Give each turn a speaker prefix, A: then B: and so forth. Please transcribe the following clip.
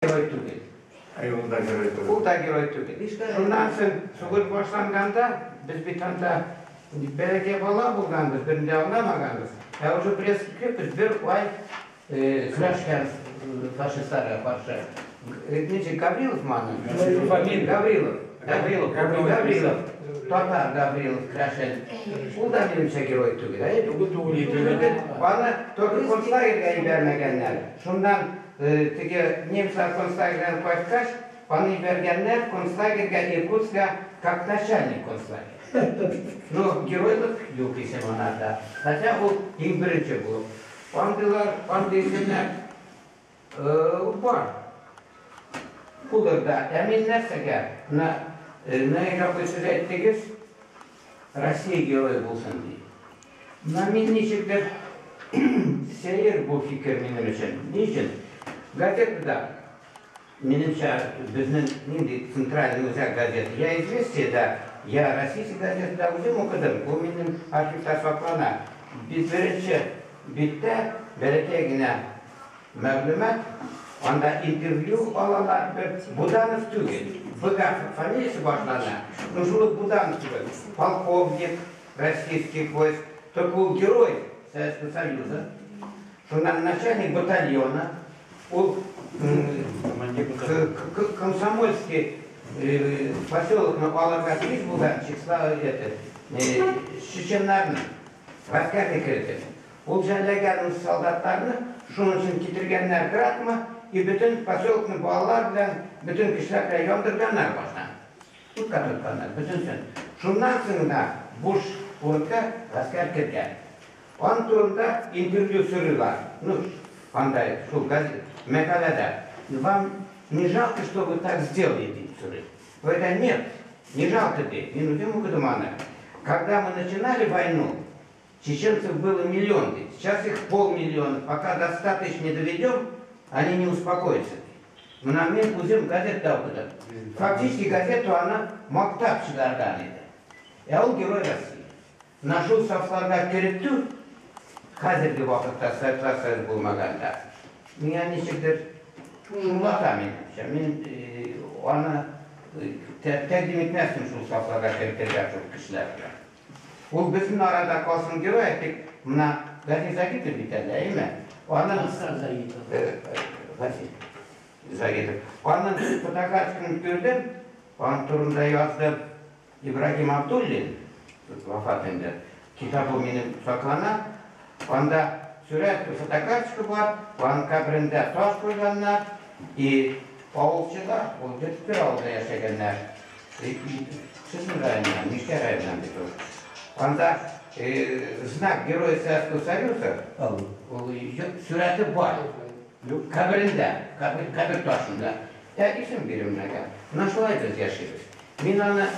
A: Герой түгел.
B: Әй, ул да герой түгел.
A: Ул да герой түгел. Шуннан соң сугыш башланганда без бит анда бәләкәй бала булганбыз, берни дә аңламаганбыз. Ә уже Брестский крепость бер ай көрәшкән фашистларга каршы. Ничек, Гаврилов маны? Гаврилов.
C: Гаврилов.
A: Гаврилов. Татар Гаврилов көрәшен. Ул да минемчә герой түгел. Әйе,
C: Түгел.
A: Аны только концлагерьга җибәрмәгәннәр. Шуннан теге немецлар концлагерьдан кайткач, аны җибәргәннәр концлагерьга Иркутска как начальник концлагеря. Ну, геройлык юк исем анарда. Хотя ул иң беренче булып. Андыйлар, андый исемнәр бар. Булыр да. Ә мин нәрсәгә? Менә Наилә апай, сез әйттегез, Россия герое булсын ди. Менә мин ничектер сәер бу фикер минем өчен. Ни өчен? Газетада, минемчә, безнең нинди центральный үзәк газета, я «Известия», я «Российская газета» үзем укыдым, бу минем архивта саклана. Бит беренче биттә бәләкәй генә мәгълүмат, анда интервью алалар бер Буданов түгел, Б фамилиясе башлана, но шул ук Буданов түгел, полковник российских войск, только ул герой Советского Союза, шуннан начальник батальона, ул Комсомольский поселокны алырга тиеш булган это, чеченнарны гаскәрне кертеп. Ул жәлләгән үз солдатларны, шуның өчен китергәннәр градмы, и бөтен поселокны балалар белән, бөтен кешеләр белән яндырганнар баштан. Утка тотканнар, бөтенсен. Шуннан соң да буш урынга гаскәр кергән. Аның турында интервью сорыйлар. Ну, анда шул газет, мәкаләдә. «Вам не жалко, что вы так сделали?» дип сорый. Говорит, нет, не жалко ди. Мин үзем укыдым аны. Когда мы начинали войну, чеченцев было миллион, ди. Сейчас их 500 000. Пока до 100 000 не доведем, они не успокоятся. Менә мин үзем газетта укыдым. Фактически газета аны мактап чыгарган иде. Ә ул герой России. Менә шул сафларга кертү хәзерге вакытта Советлар Союзы булмаганда миңа ничектер шулата минемчә. Мин аны тәкъдим итмәстем шул сафларга кертергә шул кешеләр белән. Ул безнең арада калсын герой, тик менә Газиз Загитов бит әле, әйеме? Аның
D: Аскар Загитов.
A: Газиз Загитов. Аның фотокарточканы күрдем, аның турында язды Ибрагим Абдуллин, вафат инде. Китабы минем саклана. Анда сурәт, фотокарточка бар, аның каберендә таш куйганнар, и авылчылар, ул бер авылда яшәгәннәр. Сезнең районнан, Мишкә районыннан бит ул. Анда знак Героя Советского Союза, ул сурәте бар. Каберендә, кабер ташында. Ә исем бирелмәгән. Менә шулай без яшибез. Мин аны